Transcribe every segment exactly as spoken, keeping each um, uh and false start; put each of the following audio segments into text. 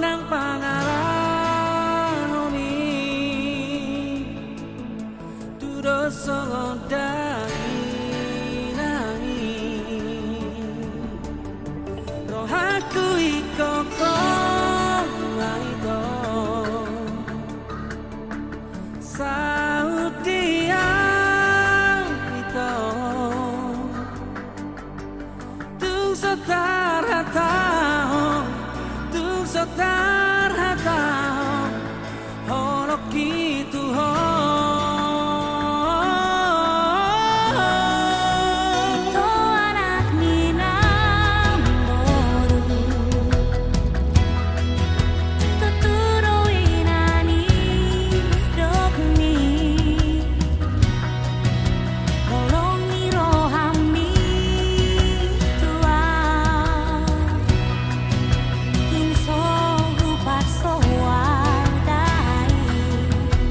Ndang pangalaho mi, tu dos songon dainang i. Rohangku ingkon ho ma ito, saut di au ito. Tung so tarhatahon, tung so tarhatahon, holongki tu ho. Ito anak ni namboru, tutu do ina ni dok ni, holong ni rohami tu au, tung so huparsoal dainang.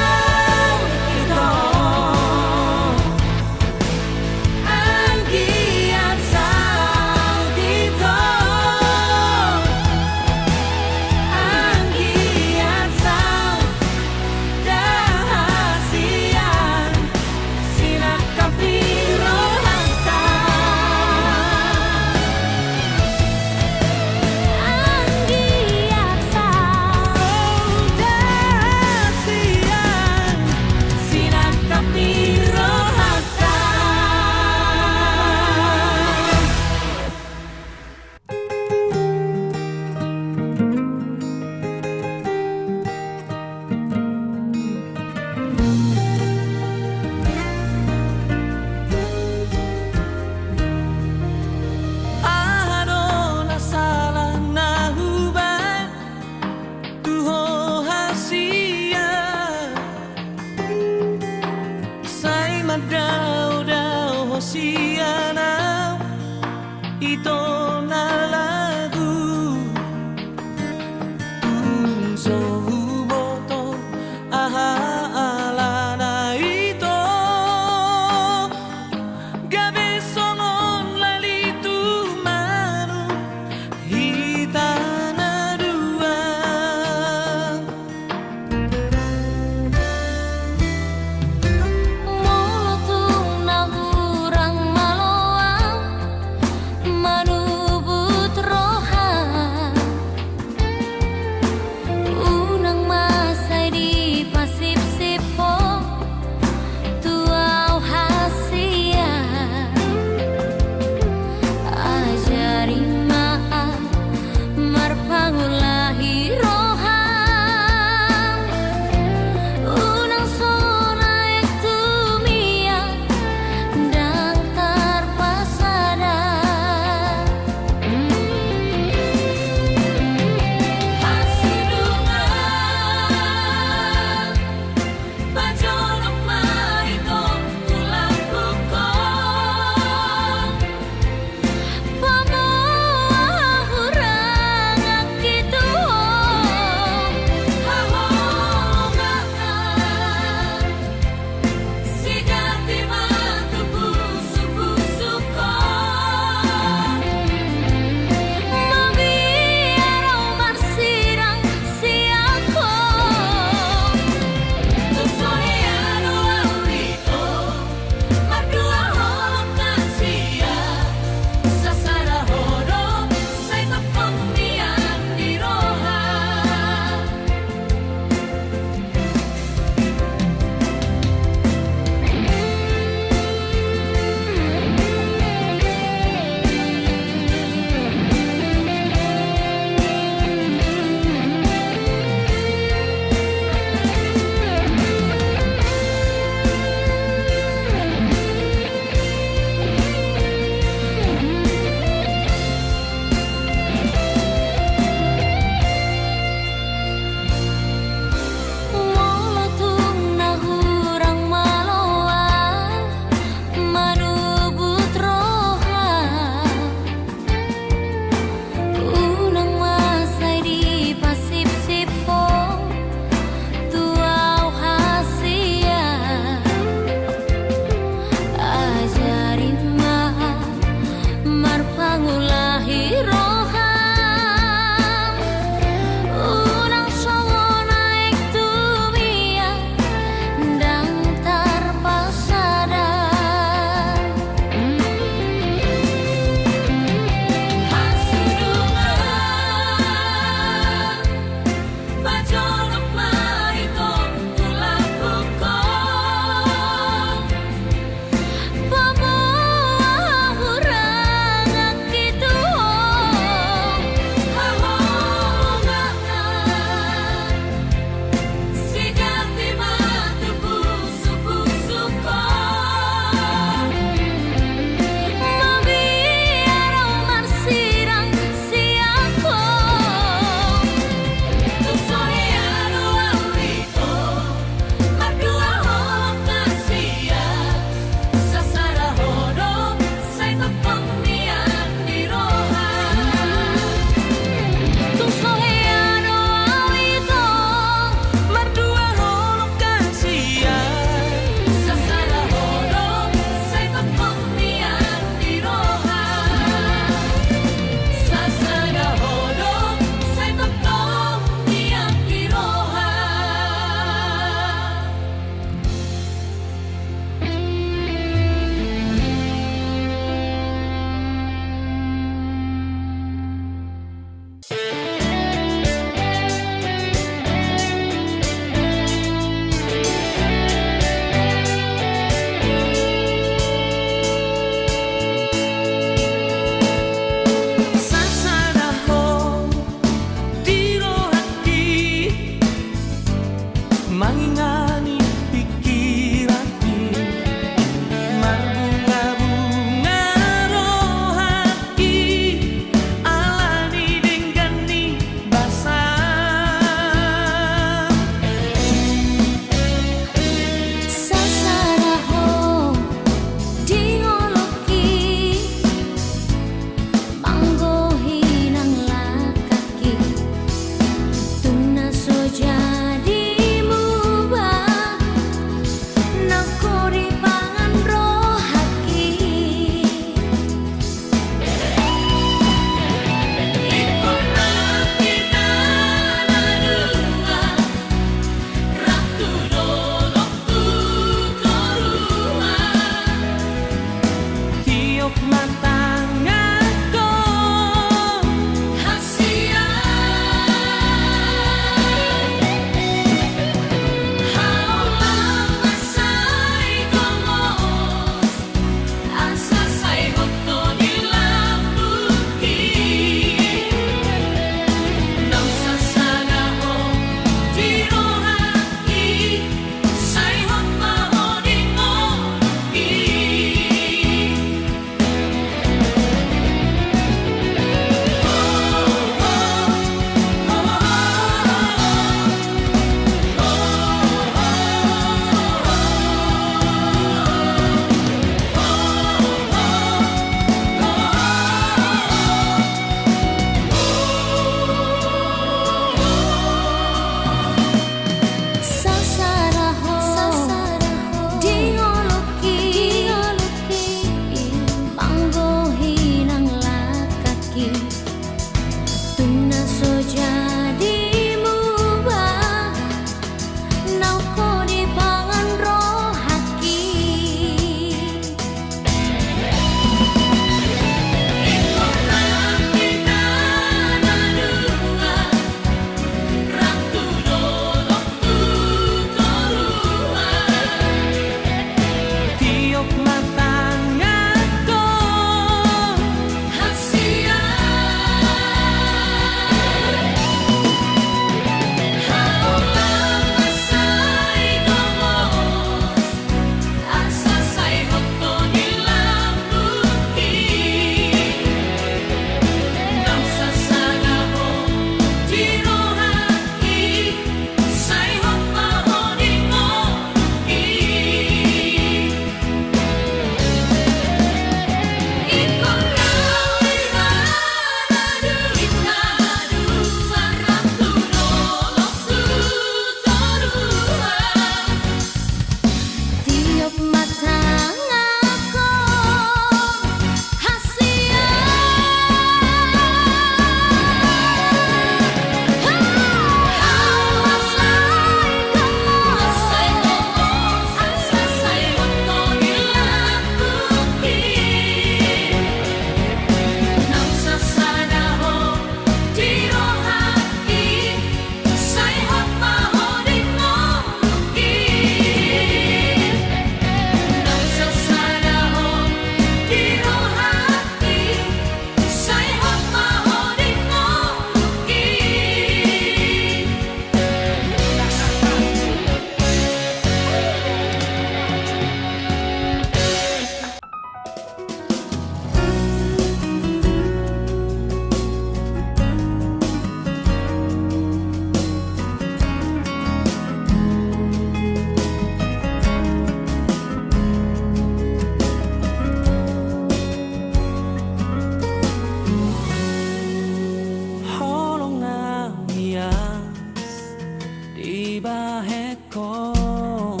Ho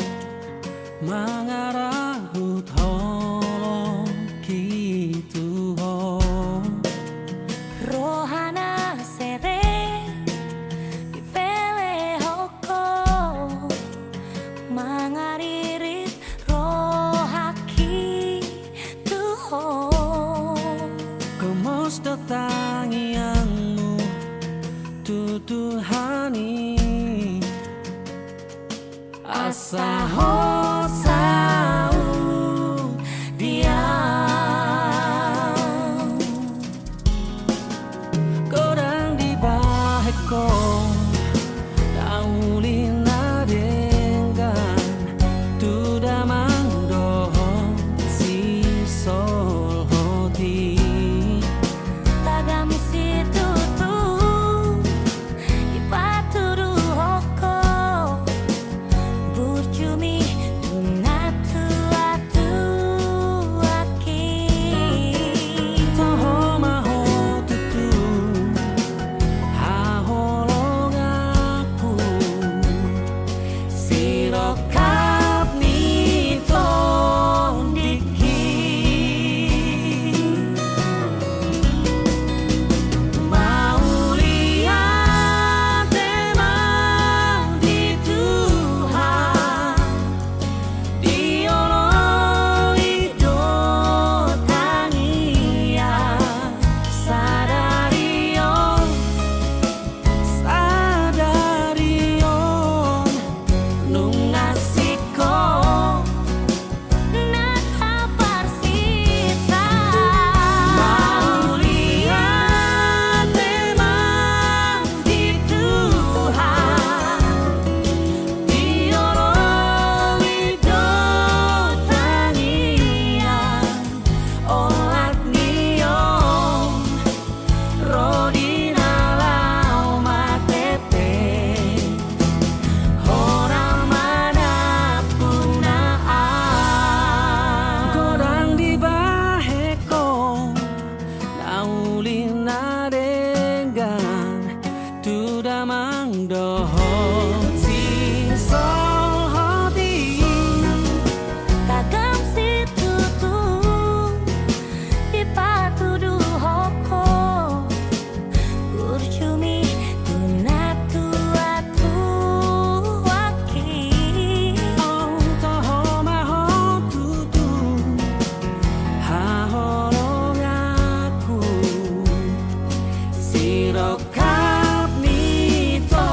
mangarahut holongki tu ho. Roha na serep dipelehon ho, mangaririt rohangki tu ho. Gomos do tangiangmu tu Tuhan i, asa ho saut Dia. Godang dibahen ho na uli na denggan tu damang dohot sisolhot i. Tagam situtu dipatuduhon ho burjumi tu na tuatuangki. Toho ma ho tutu haholonganku, sirongkap ni tondingki. Mauliate ma di Tuhan, dioloi do tangiang sadari on. Sadari on nunga singkop na taparsinta. Mauliate ma di Tuhan, dioloi do tangiang olat ni on. Ro di na laho mate pe, holan manampuna ahu. Godang dibahen ho na uli na denggan tu damang dohot sisolhot i. Tagam situtu dipatuduhon ho burjumi tu na tuatuangki. Toho ma ho tutu haholonganku, sirongkap ni to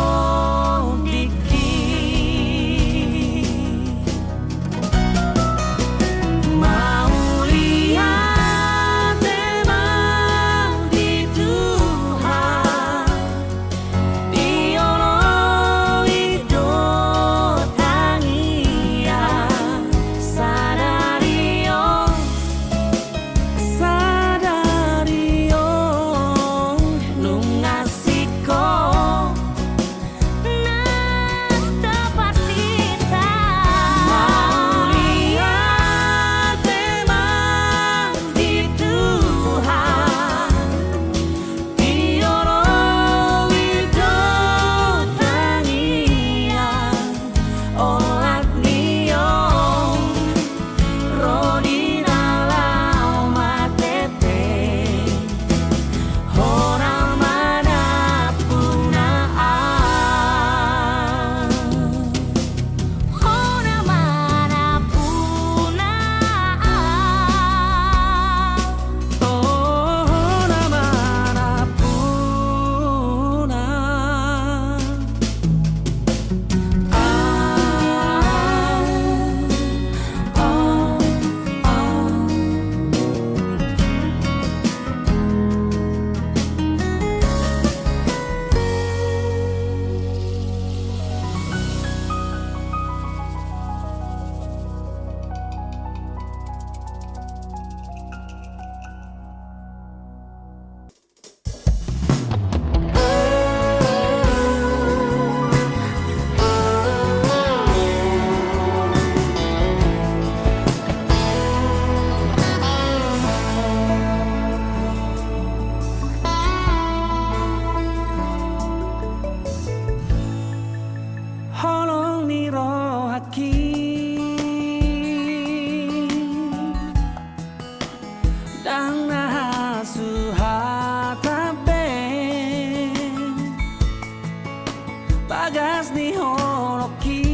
Bagas ni holongki,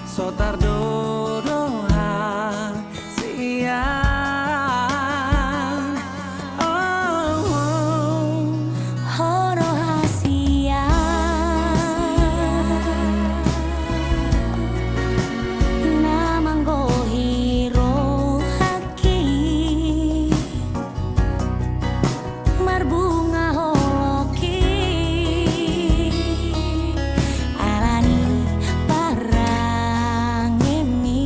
so tardodo hasian. Oh, oh. Ho do hasian na manggohi rohangki. Marbunga holongki ala ni parange mi.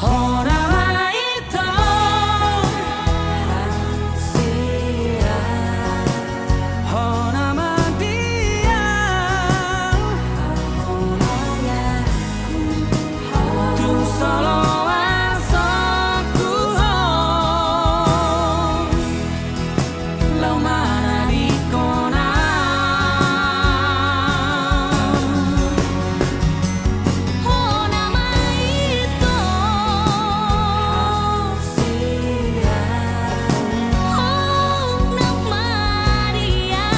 Ho nama ito. Ho nama dia. Tung so loas ho tu ho, laho manadingkon au. Ho nama ito. Ho nama dia.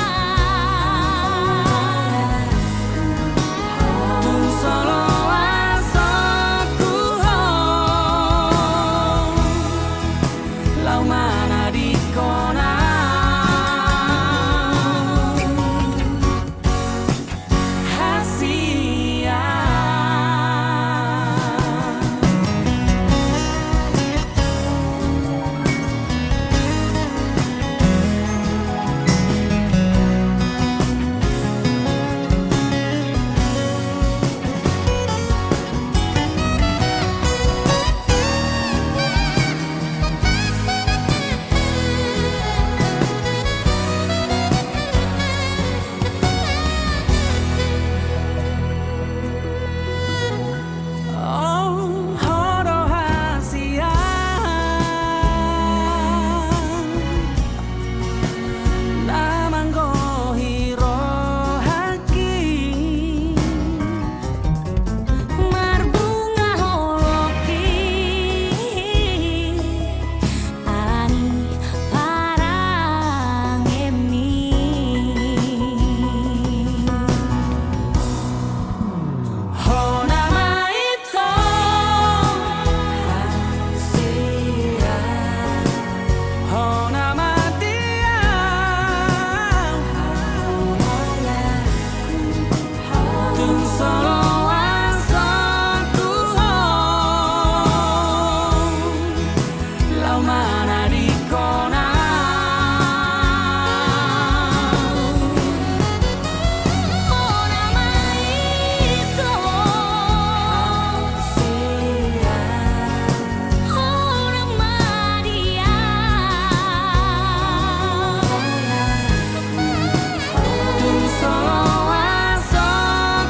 Tung so loas ho tu ho, laho manadingkon au hasian. Oh, ho do hasian na manggohi rohangki. Marbunga holongki ala ni parange mi. Ho nama ito. Ho nama dia. Tung so loas ho tu ho, laho manadingkon au. Ho nama ito. Ho nama dia. Tung so loas ho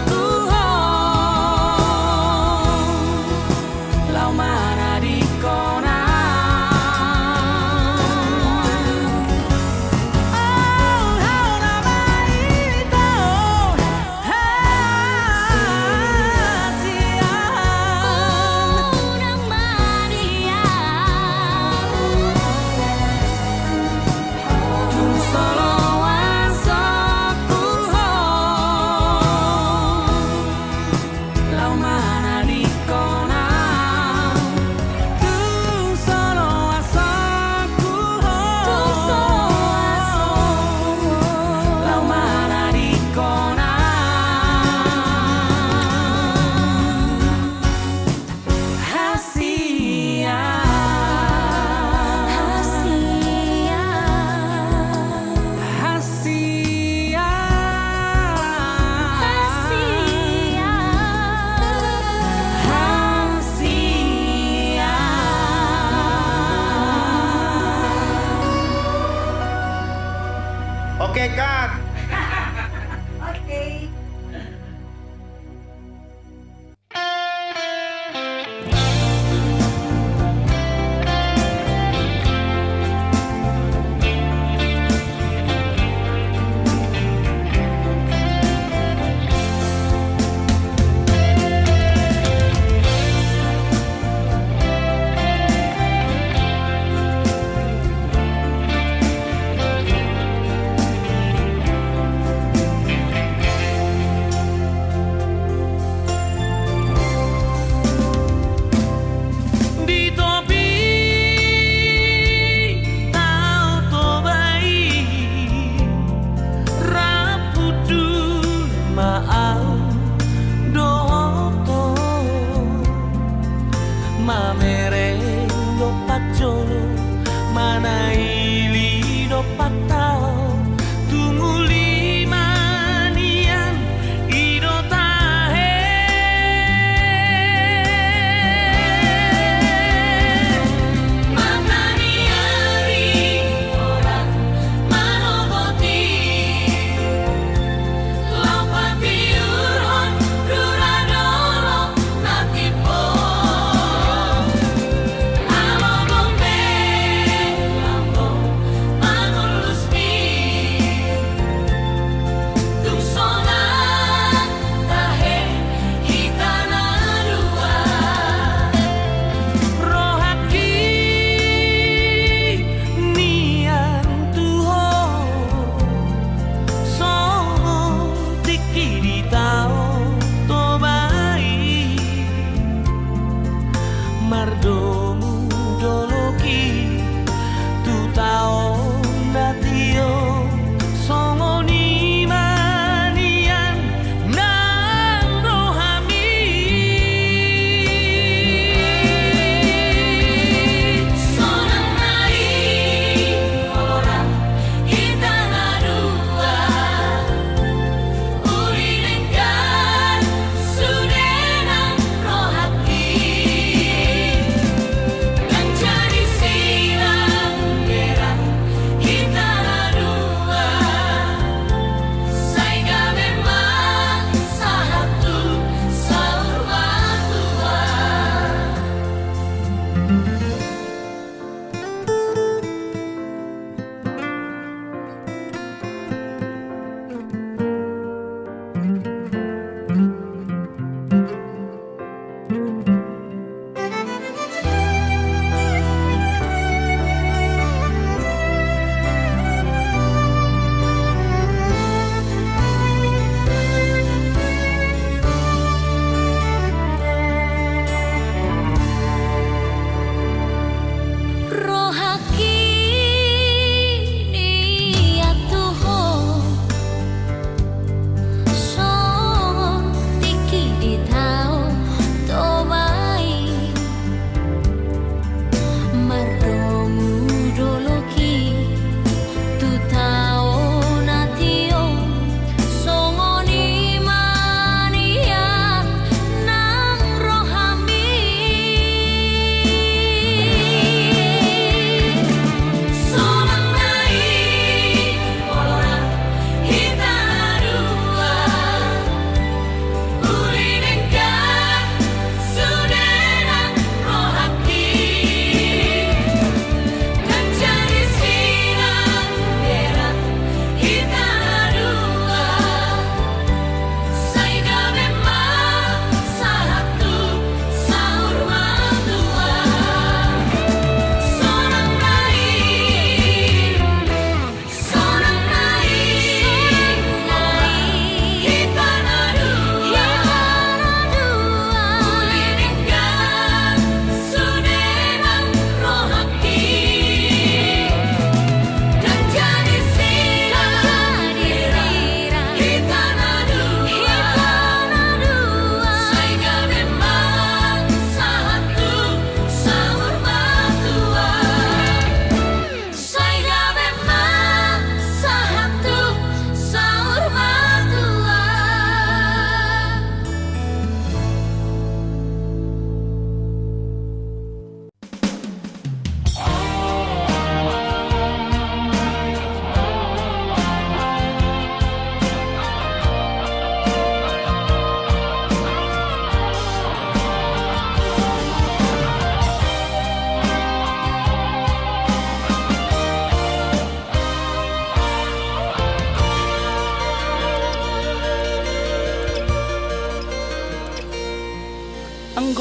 tu ho, laho manadingkon au. Oh, ho nama ito. Hasian. Ho nama dia. Tung so loas ho tu ho, laho manadingkon au. Tung so loas ho tu ho, tung so loas ho, laho manadingkon au. Hasian. Hasian. Hasian. Hasian. Hasian. Oke, cut. Oke.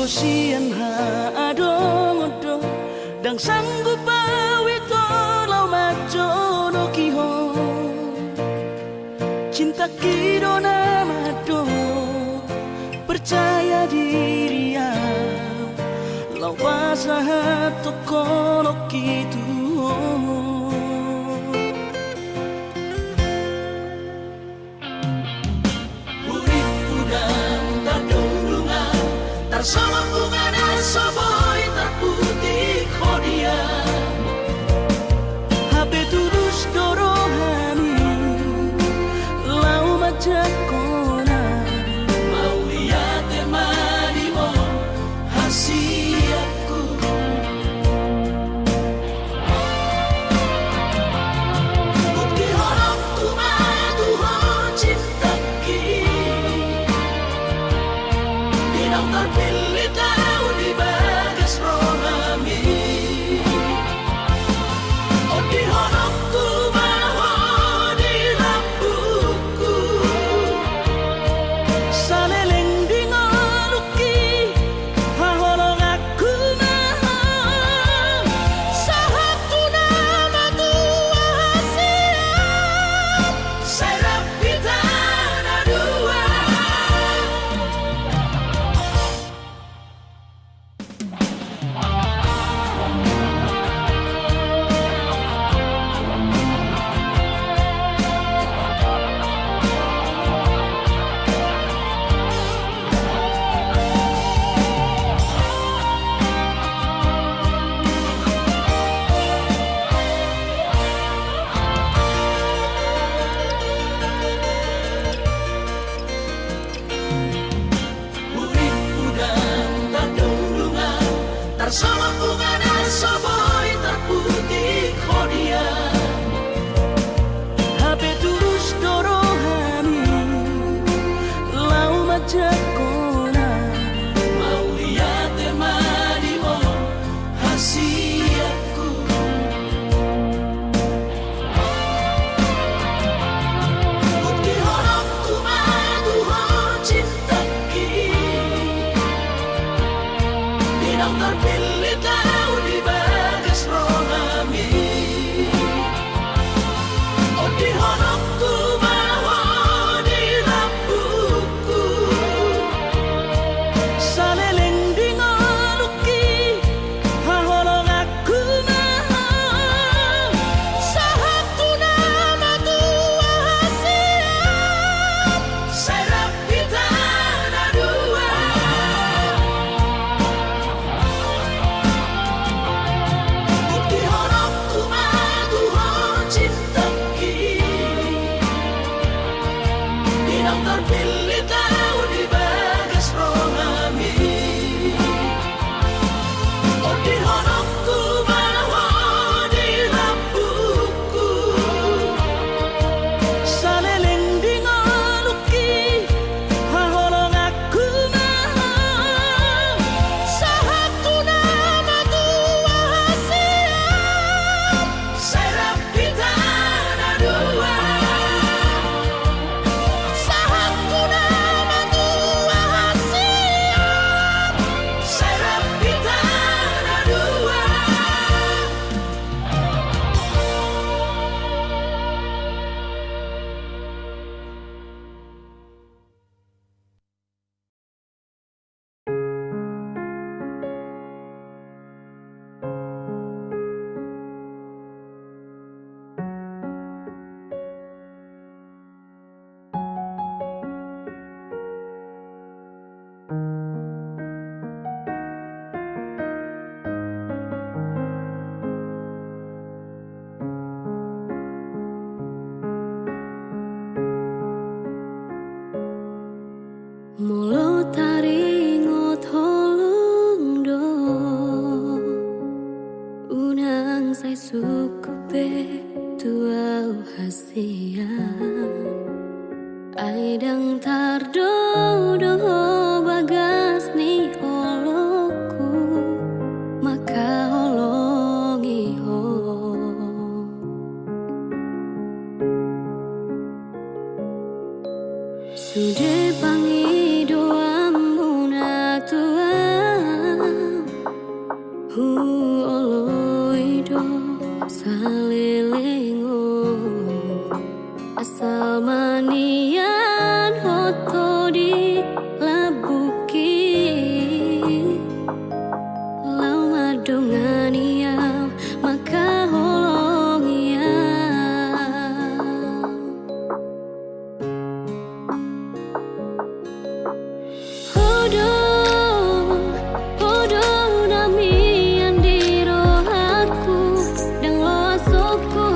Sian haadongon do, ndang sanggup au ito laho manjoloki ho. Cintangki do na mandok, percaya diri au, laho pasahathon holongki tu ho. Huripku ndang tardungdungan, tarsolop bunga na so boi tarputik ho di au. Hape tulus do rohami laho manjangkon au. Mauliate ma di ho hasianku. Bukti holongku ma tu ho cintangki. Di naung tarpillit au di bagas rohami. Ondi holongku ma ho di lambungku. Saleleng di ngolungki, haholonganku ma ho. Sahatku na matua hasian, sai rap hita na dua. Huripku ndang tardungdungan, tarsolop bunga na so boi tarputik ho di au. Hape tulus do rohami laho manjangkon au. Mauliate ma di ho hasianku. Bukti holongku ma tu ho cintangki. Di naung tarpillit au di bagas rohami. Ondi holongku ma ho di lambungku. Saleleng di ngolungki, haholonganku ma ho. Sahatku na matua hasian, sai rap hita na dua. Bukti holongku ma tu ho cintangki. Di naung tarpillit au di bagas rohami. Ondi holongku ma ho di lambungku. Saleleng di ngolungki, haholonganku ma ho. Sahatku na matua hasian, sai rap hita na dua. Sahatku na matua hasian, sai rap hita na dua. Molo taringot holong do, unang sai sungkun be tu au hasian. Ai ndang tardo do ho bagas ni holongku mangkaholongi ho. Sude pangidoanmuna tu au. Leleng on, asal ma nian hot ho di lambungki. Laho mandongani au mangkaholongi au. Ho do, ho do na mian di rohangku, ndang loas ho ho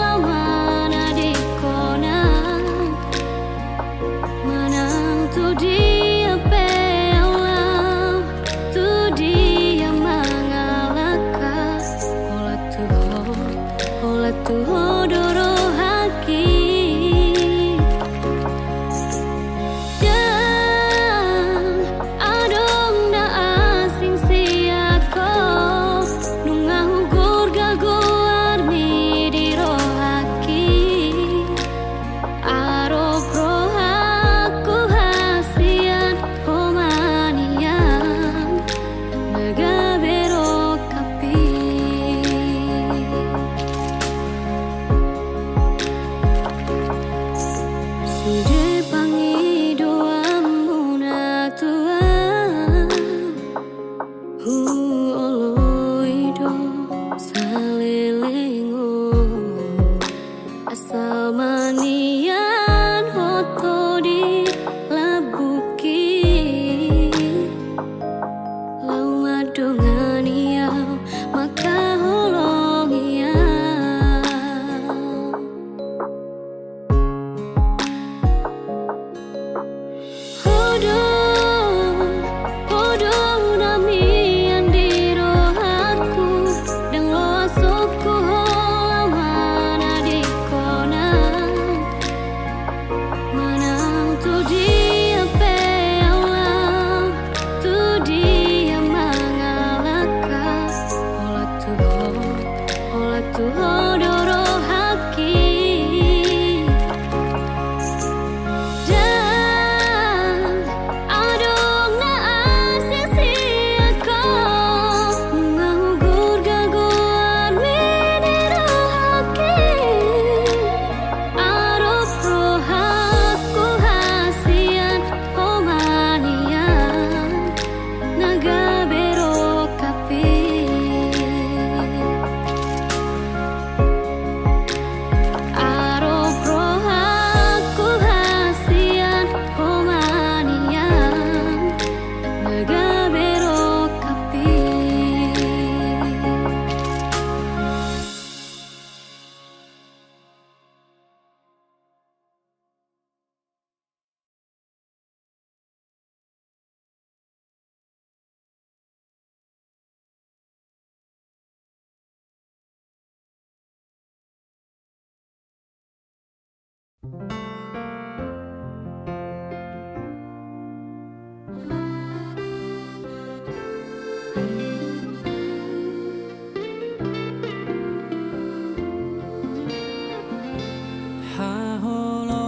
laho manadingkon au. Manang tu dia pe au laho, tu dia mangalangka, holan tu ho, holan tu ho do rohangki. Ndang adong na asing sian ho, nunga hugorga goarmi di rohangki. Arop rohangku hasian ho ma nian, na gabe rongkapmi. Sude pangidoanmuna Tuhan, huoloi do saleleng on. Asal ma nian hot ho di lambungki, laho mandongani au mangkaholongi au. Ho do, ho do na mian di rohangku, ndang loas ho ho laho manadingkon au. Manang tu dia pe au laho, tu dia mangalangka, holan tu ho, holan tu ho do rohangki. Ndang adong na asing sian ho, nunga hugorga goarmi di rohangki. Arop rohangku hasian ho ma nian, na gabe rongkapmi. Arop rohangku hasian ho ma nian, na gabe rongkapmi.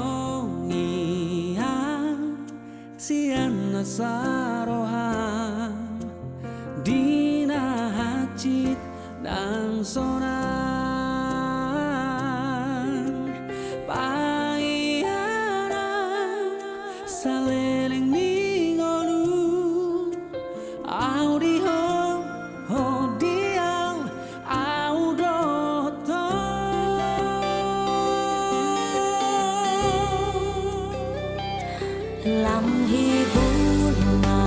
Haholongi au sian nasa roham, di na hansit nang sonang. Paingot au saleleng ni ngolu, au di ho, ho di au, au dohot ho. Lam hibul ma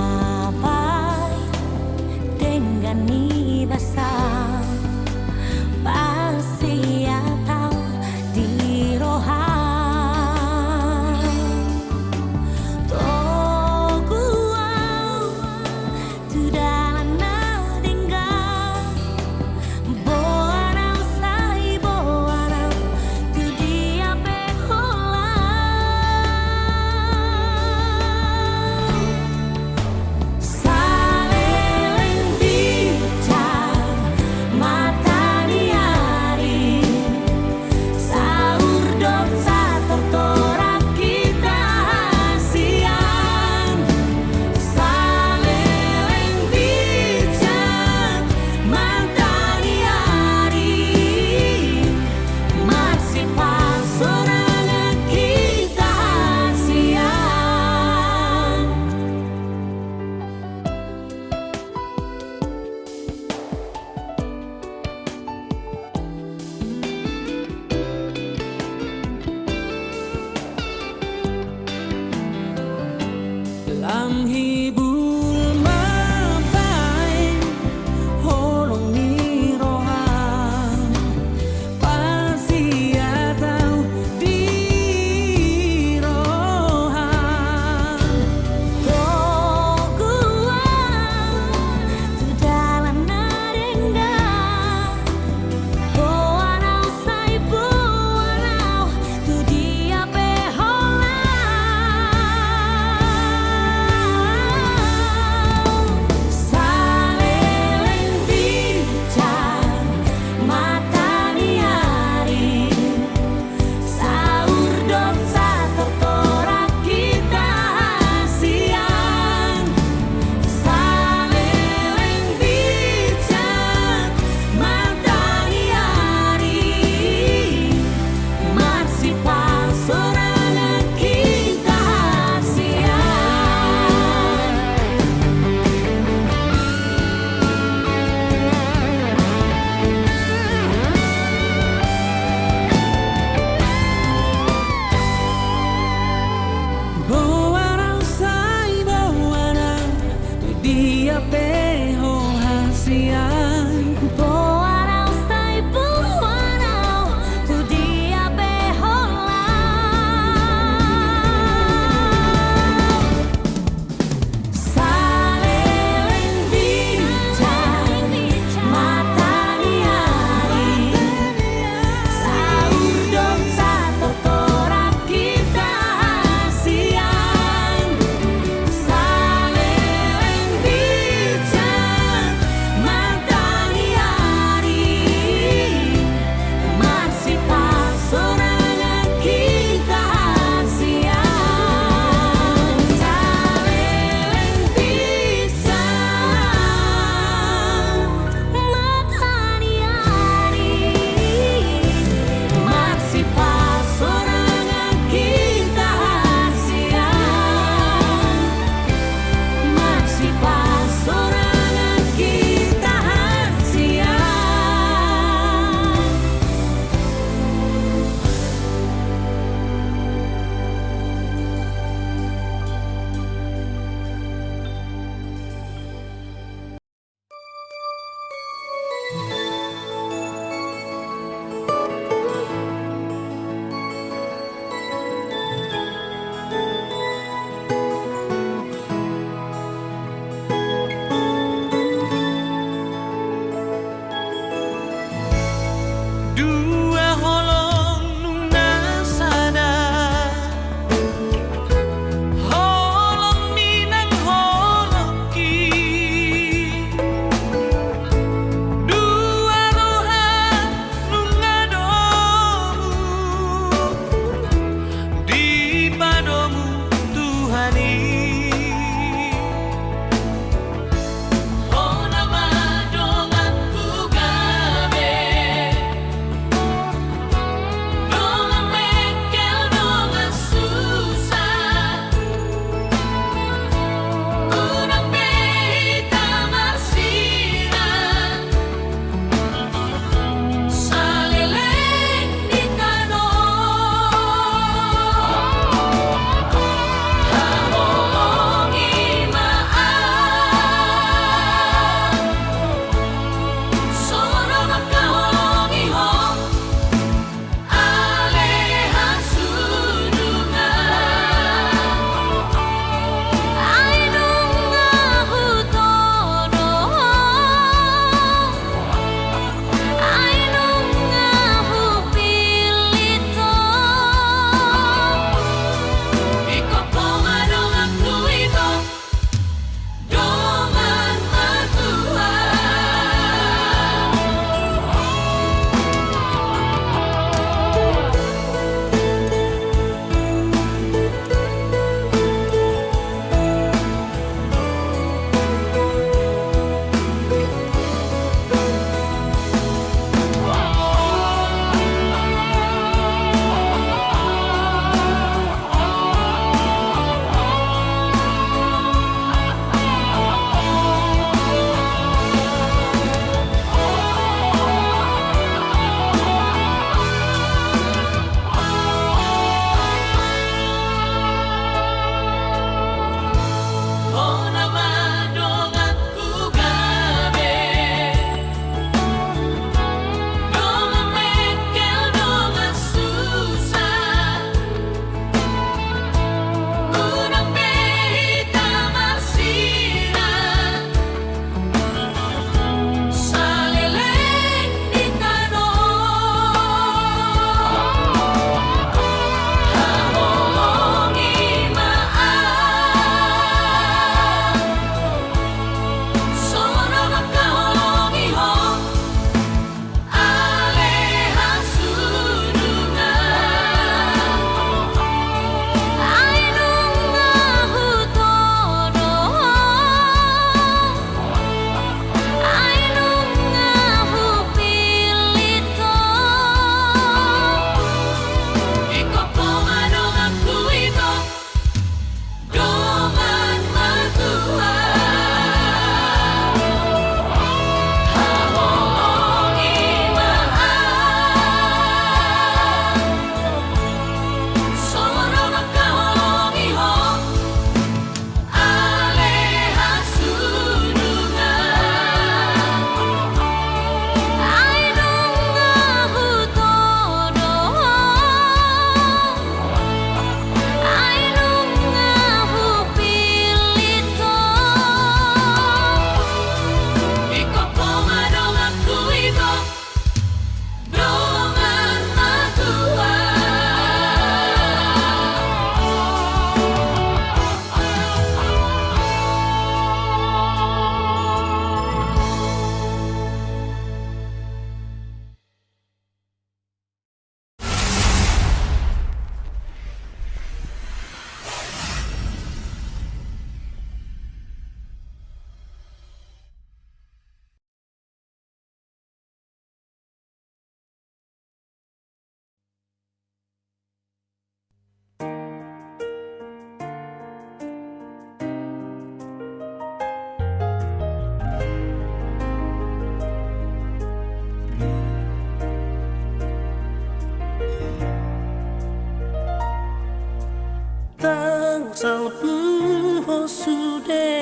Tangsal puho sude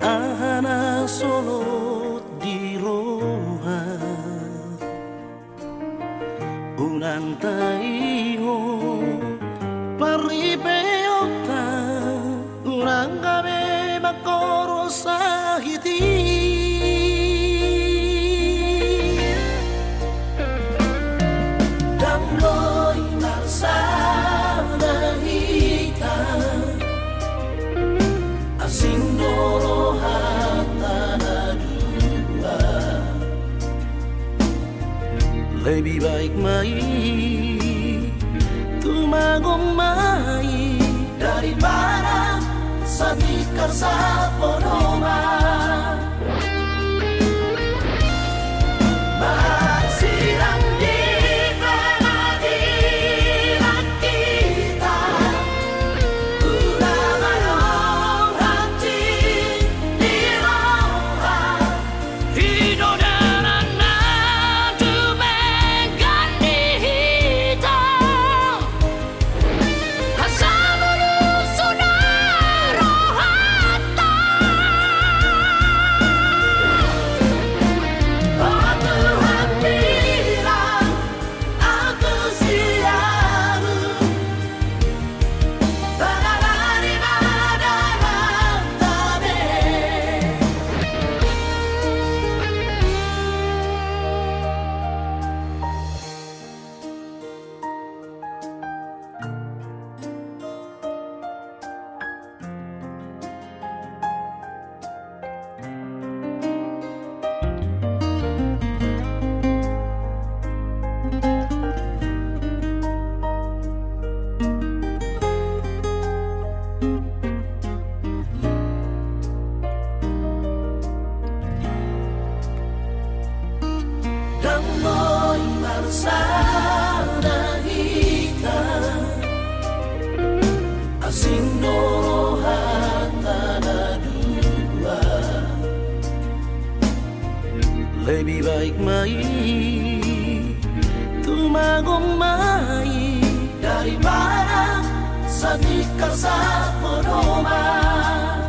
aha na solot di roha. Unang taingot parripeonta, unang gabe mangkorhon sahit i. Ndang boi marsada hita, asing do rohanta na dua. Lebih baik ma i tumagon ma i daripada satikar sapodoman. Marsilang di pengadilan hita, unang adong hansit di roha. I do dalan na tumenggan di hita. Asa mulus ma rohanta. O Tuhan, bilang ahu tu siamun, bagaimana ma dalanta be. Ndang boi marsada hita, asing do rohanta na dua. Lebih baik ma i tumagon ma i daripada satikar sapodoman.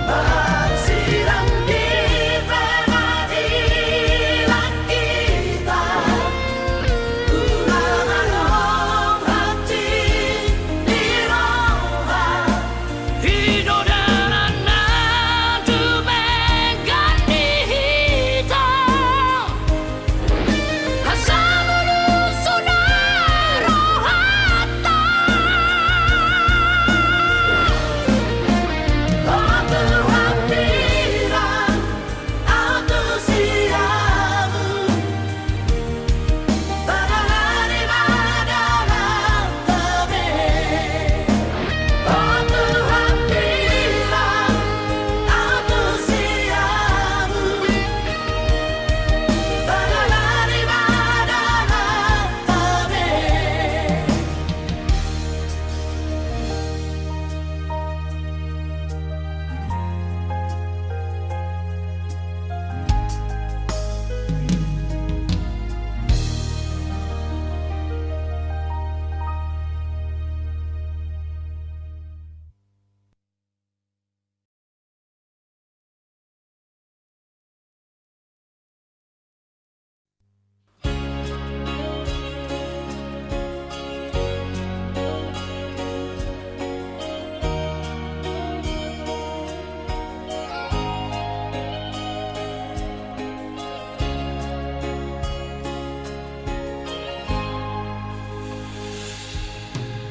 Marsilang di pengadilan hita, unang adong hansit di roha. I do dalan na tumenggan di hita. Asa mulus ma rohanta. O Tuhan, bilang ahu tu siamun, bagaimana ma dalanta be. O Tuhan, bilang ahu tu siamun, bagaimana ma dalanta be.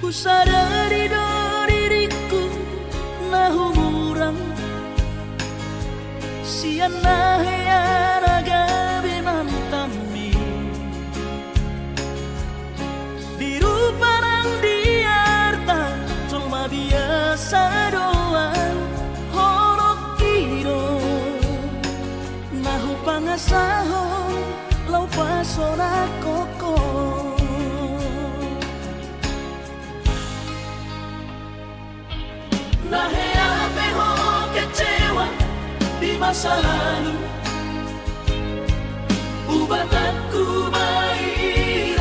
Husadari do diringku na humurang sian na hea na gabe mantanmi. Di rupa nang di arta jolma biasa do ahu, holongki do na hupangasahon laho pasonangkon ho. Na hea pe ho kecewa di masa lalu, ubatangku ma i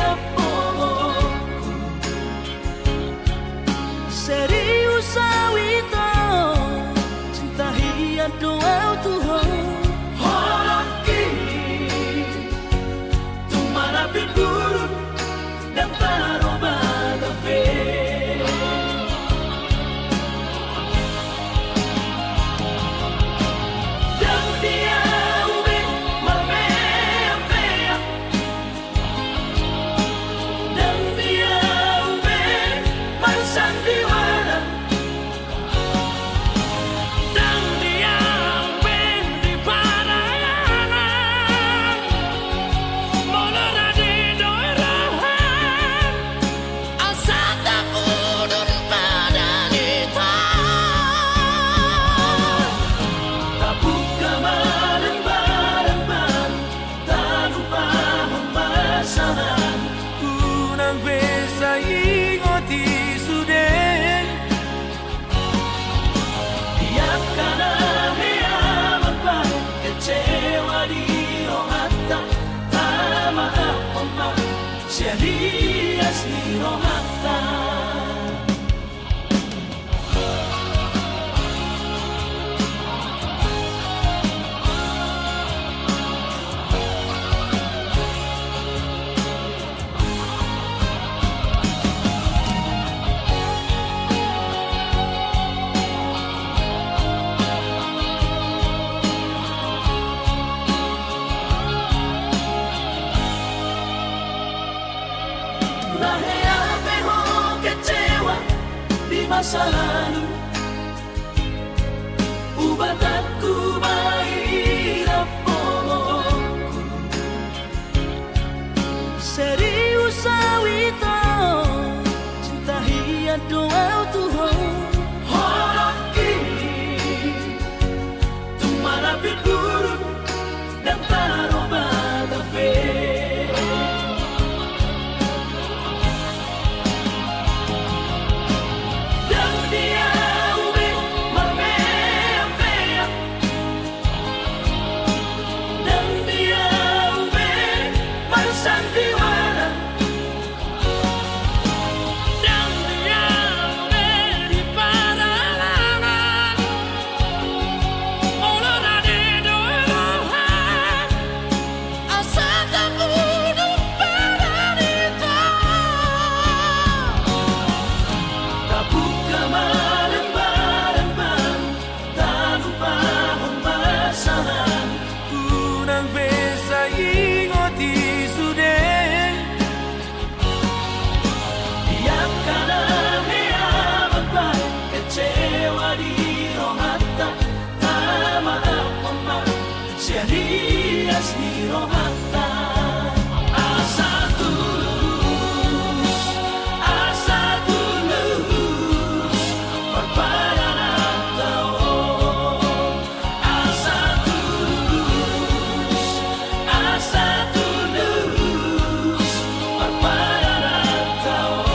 Hias ni rohanta. Na hea pe ho kecewa di masa lalu, ubatangku ma i rap holongku. Serius au ito, cinta hian do au tu ho. Holongki, tung marapi burung, ndang tarobata pe. Ndang di au be marmeam-meam, ndang di au be marsandiwara. Ndang di au be di paralanan, olo rade do roha, asa tabudu paranita. Tabuka ma lembaran baru, talupahon masa lalu. Unang be sai ingot i sude. Di angka na hea mambaen kecewa di rohanta, tamaafhon ma sian hias ni rohanta. Asa tulus, asa tulus, parparananta on. Asa tulus, asa tulus, parparananta on.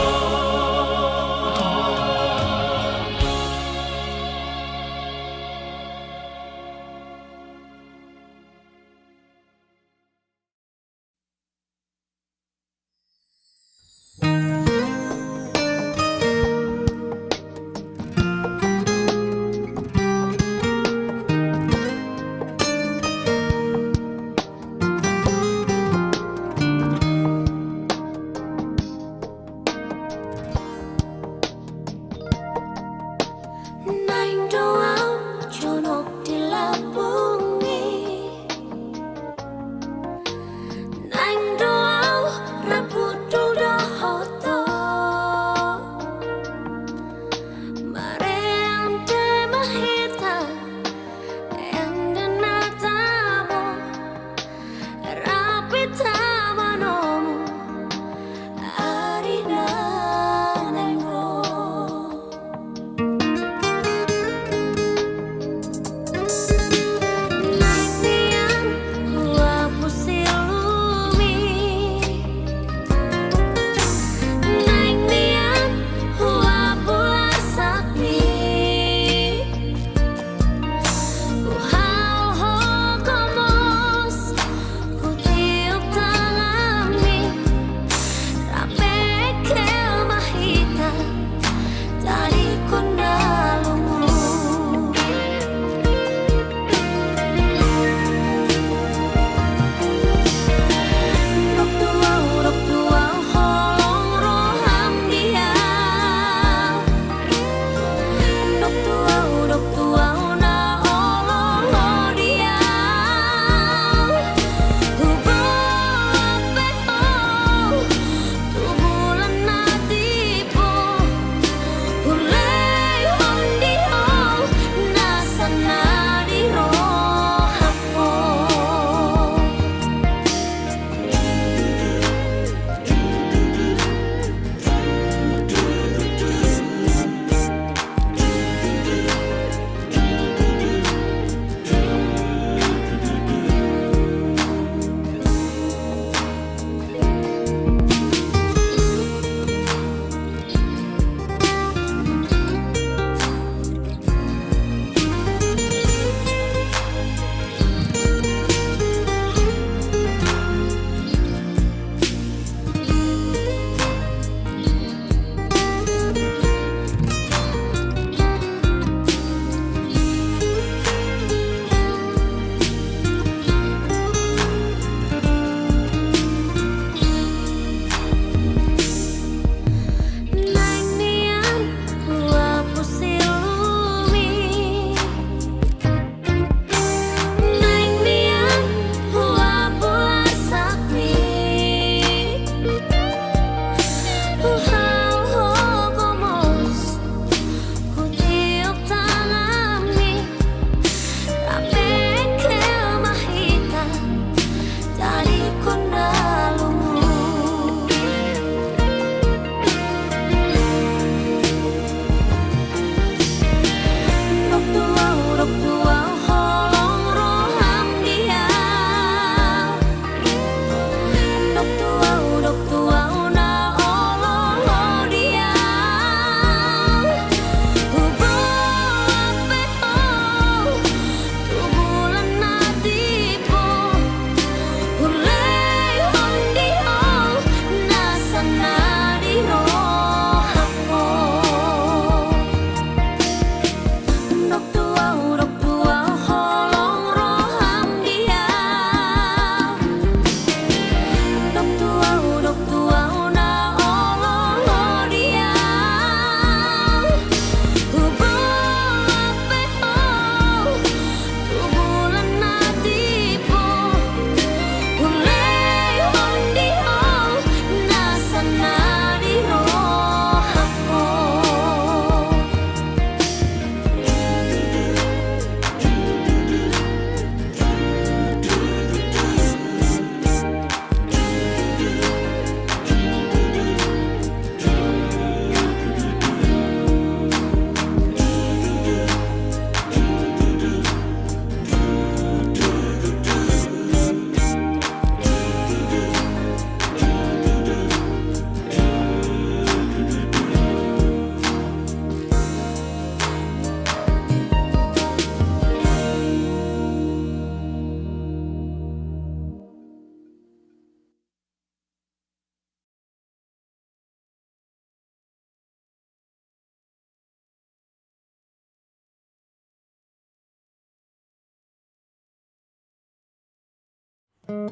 Unang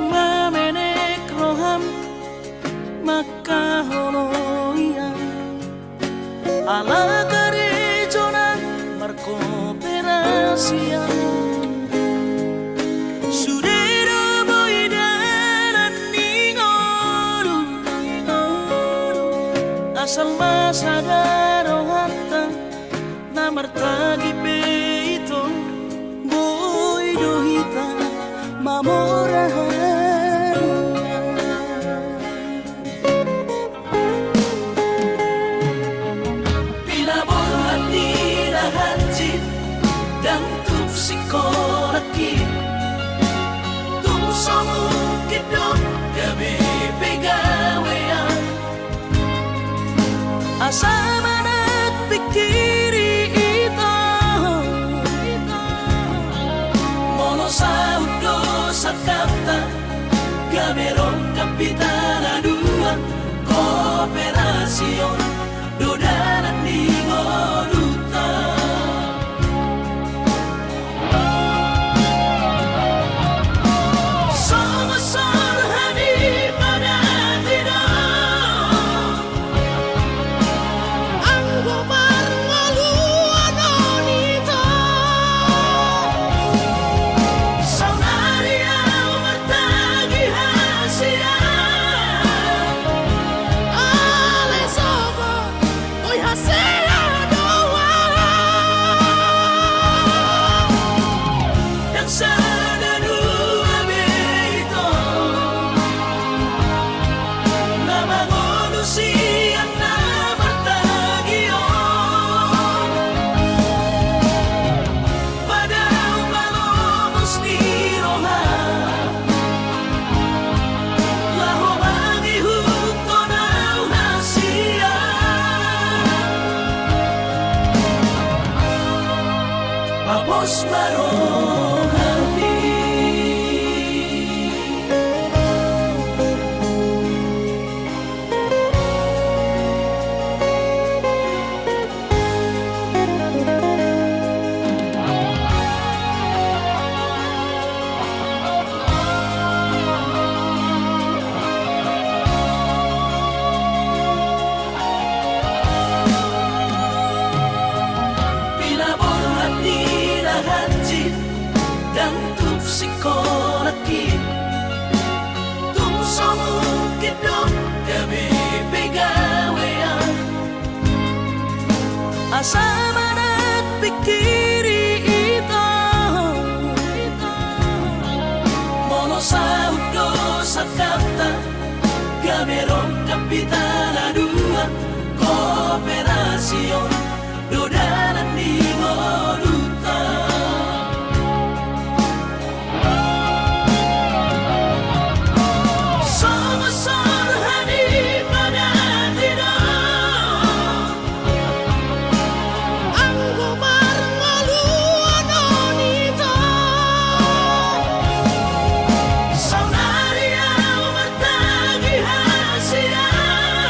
ma menek roham mangkaholongi au, ala karejona markoperasi au. Sude do boi dalan ni ngolu, asal ma sada rohanta na martagi pe ito, boi do hita mamora haduan. Pinaborhat ni na hansit, ndang tuk sikola hita, tung so mungkin do gabe pe gawean. Asa manat pingkiri ito, molo saut do sangkapta, gabe rongkap hita na dua, koperasi on do dalan ni ngolunta. Songon sorhan i padan i do, anggo marngoluan on ito. Saonari au martagi hasian, alai sogot boi hasea do au. Ndang sada dua be ito na mangolu sian na martagi on. Padahal malomos ni roha, laho mangihuthon au hasian. Papos ma rohami. Pinaborhat ni na hansit, ndang tuk sikola hita, tung so mungkin do gabe pe gawean. Asa manat pingkiri ito, molo saut do sangkapta, gabe rongkap hita na dua, koperasi on do dalan ni ngolunta. Songon sorhan i padan i do, anggo marngoluan on ito. Saonari au martagi hasian,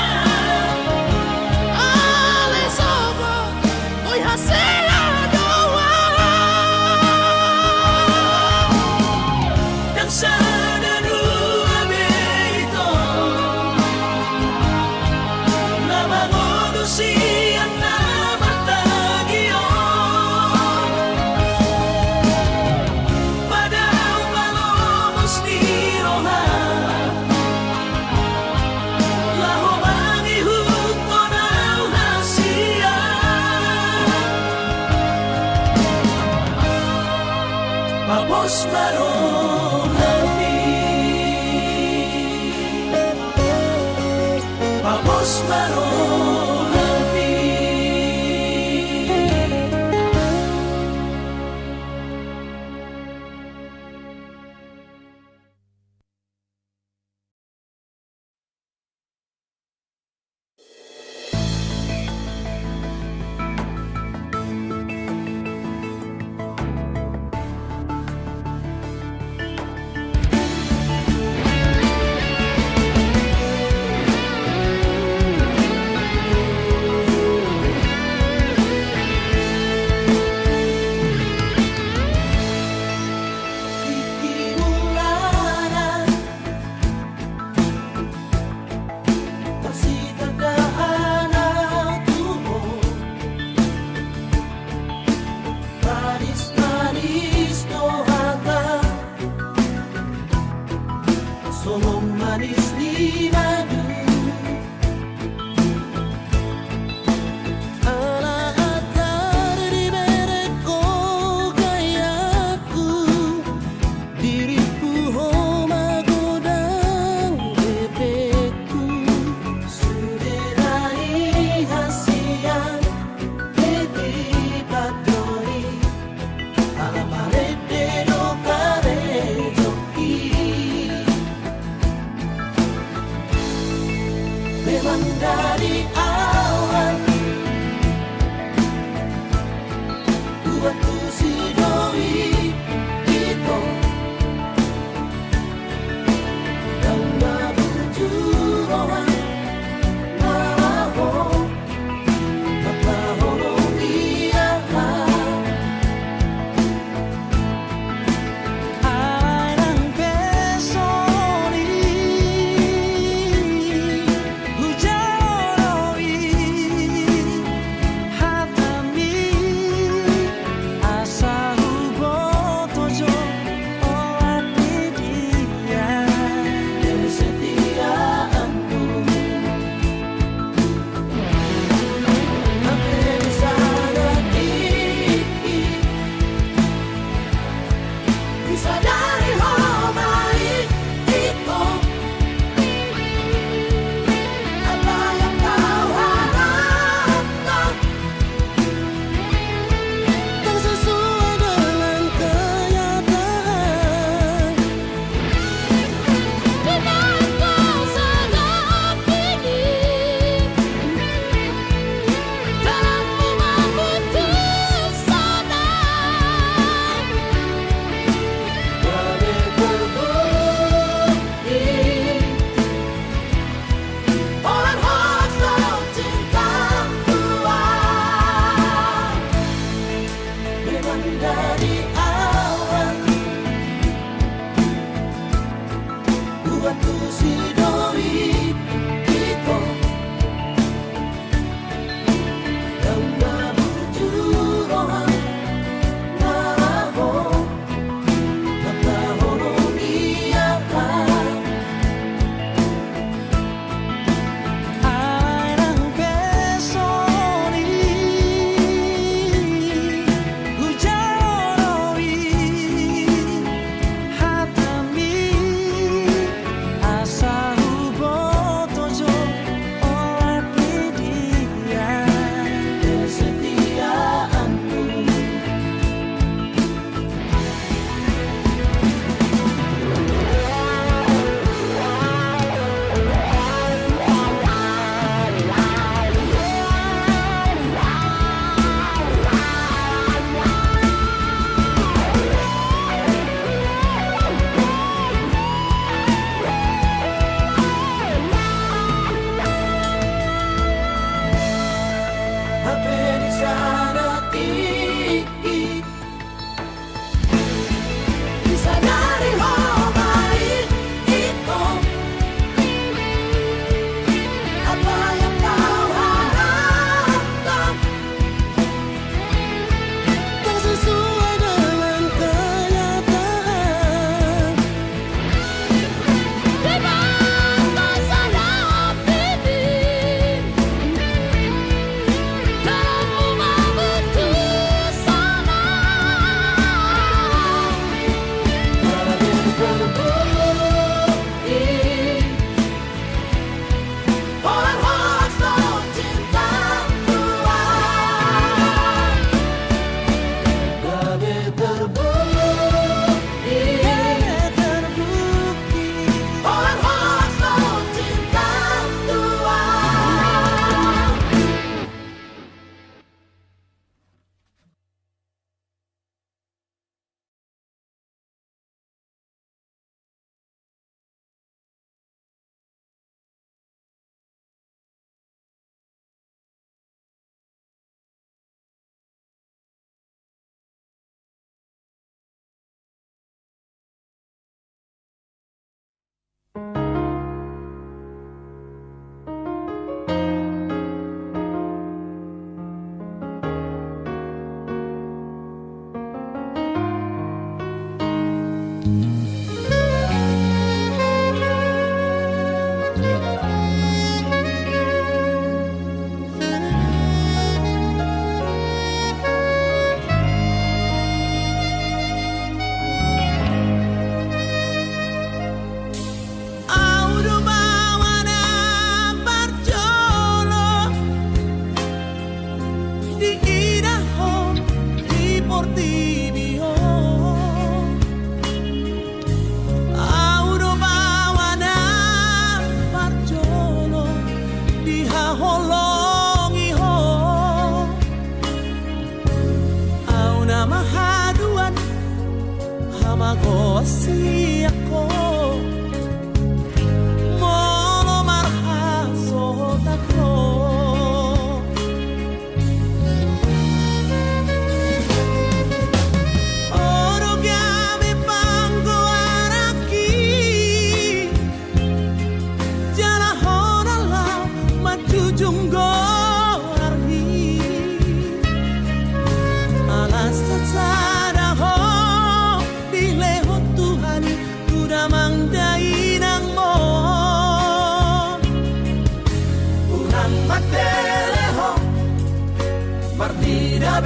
alai sogot boi hasea do au. Ndang sada dua be ito na mangolu sian na martagi on. Padahal malomos ni roha, laho mangihuthon au hasian. Papos ma rohami. Papos ma rohami. Dari awal buat ku si doi ito, dang na burju roha, na laho mangkaholongi aha. Alai nang pe songon i hujalo do i hatami.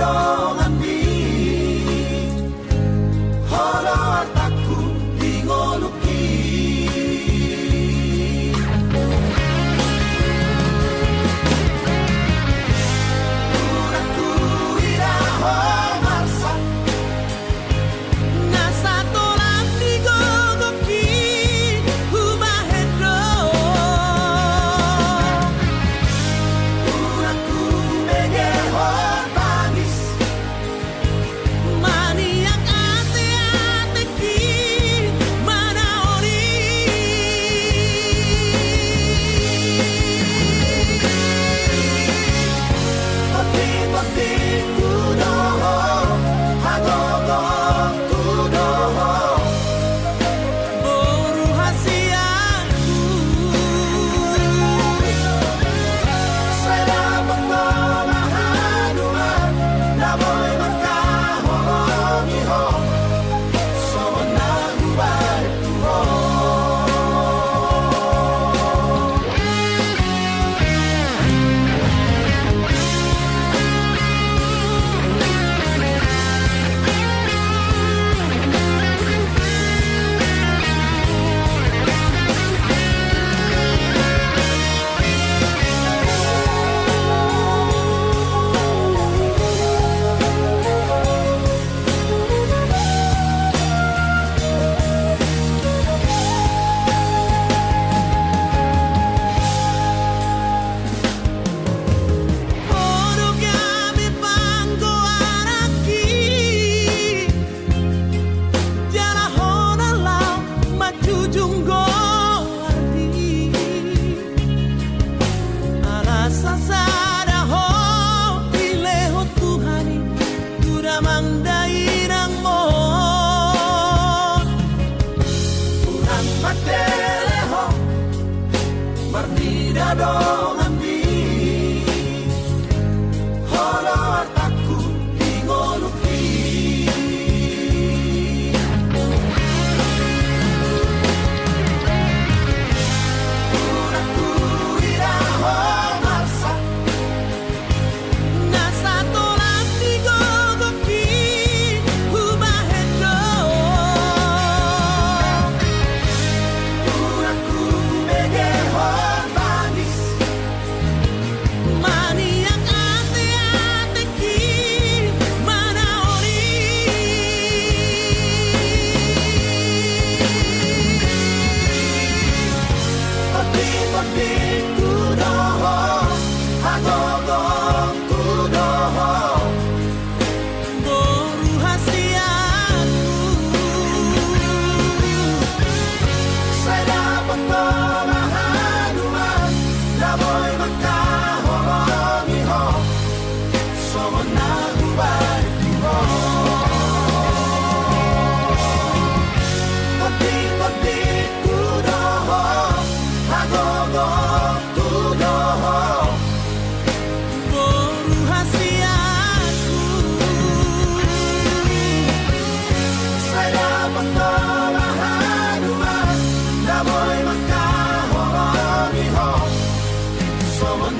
donganmi, ho do artangku di ngolungki. Unang huida ho marsak, na satolam di gogongki hubahen do. Unang hubege ho tangis, maniak ateatengki manaoli. Tonditondingku do ho, hagogongku do ho, boru hasianku. Sai dapot ho ma haduan na boi mangkaholongi ho, songon na hubahen tu ho. Ho do gabe panggoaranki, jala ho na laho manjujung goarmi. Ala sasada ho dilehon Tuhan i tu damang dainangmon. Unang matele ho marnida donganmi, ho do artangku di ngolungki. Unang huida ho marsak, na satolam di gogongki hubahen do. Unang hubege ho tangis, maniak ateatengki manaoli. Tonditondingku do ho, hagogongku do ho, boru hasianku. Sai dapot ho ma haduan na boi mangkaholongi ho, songon na hubahen tu ho. Tonditondingku do ho, hagogongku do ho, boru hasianku. Sai dapot ho ma haduan na boi mangkaholongi ho, songon